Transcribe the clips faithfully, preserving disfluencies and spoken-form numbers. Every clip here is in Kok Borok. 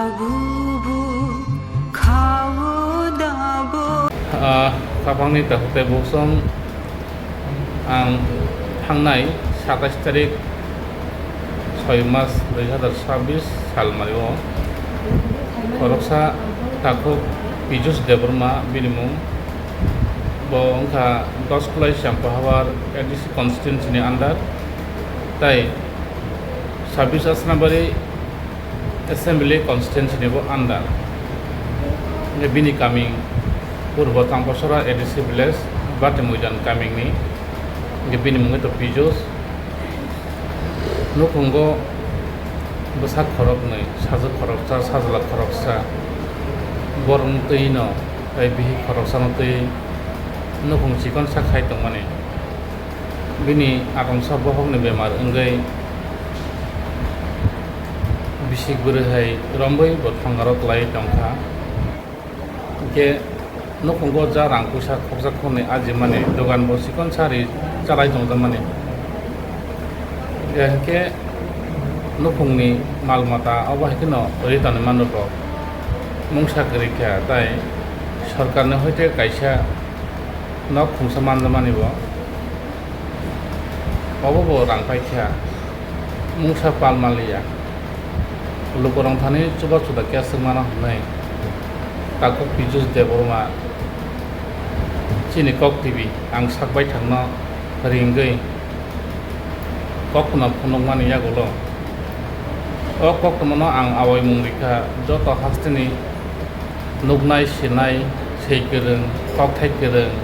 Ah, kapangni takhuk tei buksong ang thangnai satais tarik soi mas dui hazar sabis salmario khoroksa takhuk Pijus Debbarma bini mung. Bo wngkha Doskolai Champahawar A D C constituency ni under tei sabis Asnabari Assembly constituency ni bo under. Hingke bini kaming Purbo Tampasora A D C village, Bati Moidan kaming ni. Hingke bini mung khe to Pijus. Nukhungo bwsa khoroknwi, sajwk khoroksa, sajla khoroksa. Borokno twi no, tei bihik khoroksa no twi nukhung chikon sa khai tongmani. Bini atongsa bohokni bemar wngwi bisik bwrwi hai romwi bo thongaro kwlaiwi tongkha. Hingke nukhungo ja rang puisa khokjak khoknwi ajimani, dogan bo chikon sari chalai tongjakmani. Hingke nukhungni mal mata obo hai kheno ritani manrok mungsa kwrwi kha, tai sorkarni hoite kaisa nok khungsa manjakmani bo. Obo bo rang paikha, mungsa pal manliya. Lukurok thani chuba chuda khe swngmano hwnwi takhuk Pijus Debbarma chini kok tibi ang sak baithangno ringwi koktwma phunukmani yagulo. O koktwmano ang awaimung rikha joto hasteni nuknai, sinai, sei kwrwng, kokthai kwrwng,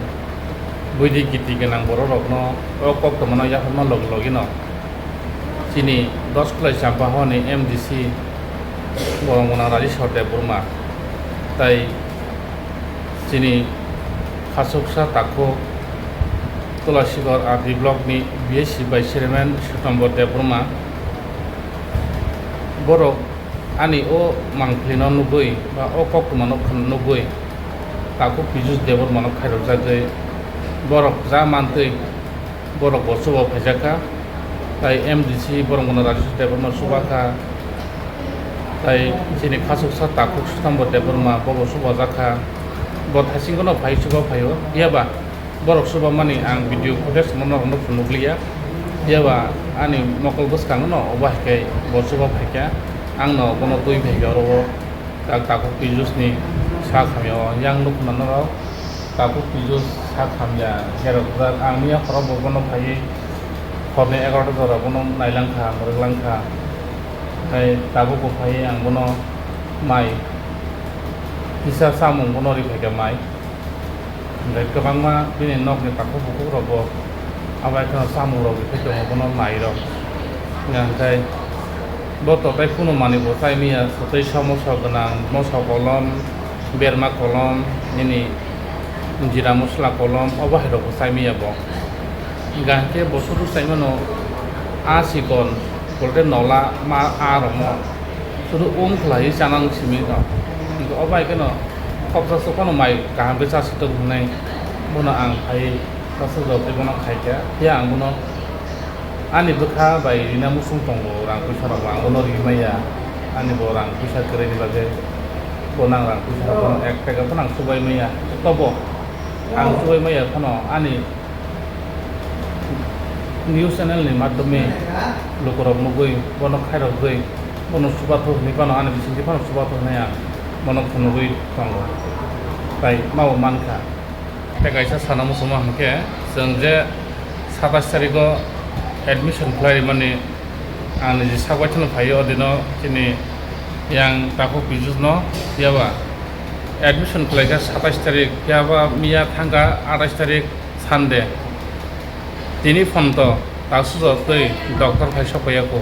buidi giti gwnang bororokno o koktwmano yaphangma logi logino chini Doskolai Champahawani M D C borok gwnang Rajeshwar Debbarma tai chini khachuksa takhuk Tulasigor R D block ni B S C vice chairman Sutambor Debbarma borok ani o mangphlino nugwi ba o koktwmano nugwi takhuk Pijus Debbarmano khairokjagwi borok ja mantwi borok bo chuba phaijakha, tai M D C borok bono Rajeshwar Debbarma chubakha, tai chini khachuksa takhuk Sutambor Debbarma bobo chubajakha, bo thaisingono phai chuba phaio, phiyaba borok chubamani ang video footage norokno phunukliya. Phiyaba ani mokol bwskango no obo hai khe bo chuba phaikha, ang no bono twi phaikha oro o tak takhuk Pijus ni sak hamya o yang nukna norok takhuk Pijus sak hamya kherokjak. Ang miya khoro bo bono phaiwi horni egaroh ta jora bono nailang kha, mwrwk lang kha. Tai tabuk bo phaiwi ang bono mai kisa chamung bono ri phaikha mai. Hingke kwbangma bini nokni takhuk bukhuk rok bo abo hai kheno chamung rok rikhe tongo bono mai rok. Hingke bo totai phunukmani bo chai manya swtwi somoso gwnang moso kolom, berma kolom, nini jira mosola kolom obo hai rok bo chai manya bo. Hingke bo suru chai mano a chikon, polte nola ma a rok mo. Sudu wng khlai chanang simi no. Hingke o bai kheno khopsa sophano mai kaham khe chasi tongo hwnwi bono ang phai chasajak tei bono khaikha. Phiya ang bono ani bwkha bai rina muchung tongo rang puisa rok bo ang bono ri maya. Ani bo rang puisa kwrwini bagwi bono ang rang puisa rok bono ek taka phano ang chubai maya. Tobo ang chubai maya phano ani news channel ni madhyome lukurok nugwi bono khairokgwi bono chubathok hinwi phano ani bisingtwi phano chubathok hinwi ang bono phunugwi tongo. Tai mabo mankha. Tei kaisa sana muchungma hinkhe chwng je satais tarigo admission khlai rimani ang niji sak baithangno phaio, odino chini yang takhuk Pijus no phiyaba admission khlaikha satais tarik, phiyaba miya thangkha atais tarik. Sunday. Tini phonto taksujak twi doctor phai sokpaiya kho.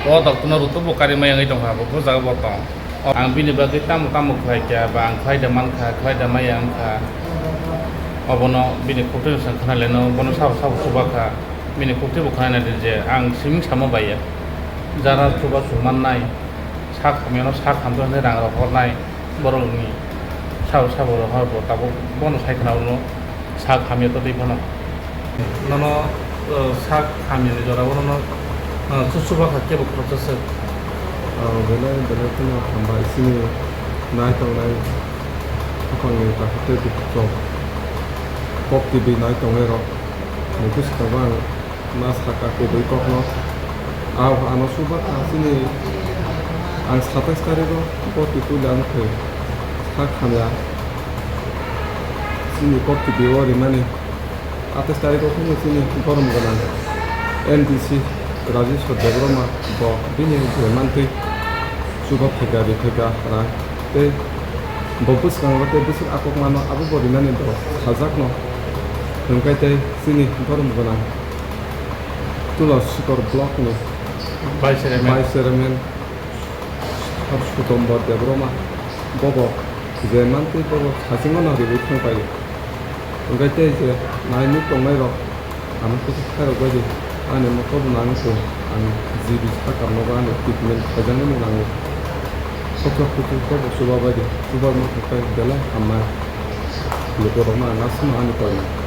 O doctor no rutuk bo kari maya wngwi tongkha, bo bujago bo tong. Ang bini bagwi tamo tamo khlai kha, ba ang khlai da mankha, khlai da maya wngkha. Obono bini khukti no chwng khna leno, bono sabo sabo chuba kha. Bini khukti bo khna nai di je ang siming samo bai ya. Jara chuba chumannai, sak hamyano sak hamjaknai rang rok hornai. Borokni sabo sabo rok bo tabuk bono sai khna ulo sak hamya totwi phano. Nono, uh, sak hamya ni jora o nono, uh, chuchuba kha kebo khoroksa swk. Ah, belai belai kheno hambai chini nai tongnai buphangni takhuk tei bukhuk rok, kok tibwi nai tongnai rok. Nukhu swkango ang ma saka kubui kokno. Ah, ano chuba kha chini ang satais tarikgo bo twi puila wngkhe sak hamya chini kok tibwi o rimani. Atais tarikgo phano chini borom gwnang M D C Rajeshwar Debbarma bo bini je mantwi chuba phaikha, ri phaikha rang tei bo bwskango tei bwswk akwk mano abo bo rinani bo sajakno. Hwnkhai tei chini borom gwnang Tulashikhor block ni Vice Chairman. Vice Chairman Sutombo Debbarma bobo je mantwi bobo sachimano riwi thangpaio. Hwnkhe tei je naimuk tongnairok ano kuchuk khairok bai di, ani motor nang kung, ang G B sakam nogo ani treatment khaijaknani nango. Kochok kuchuk bobo chuba bai di, chuba wngkha khe belai hamnai. Lukurokno ang aswkno ani koinai.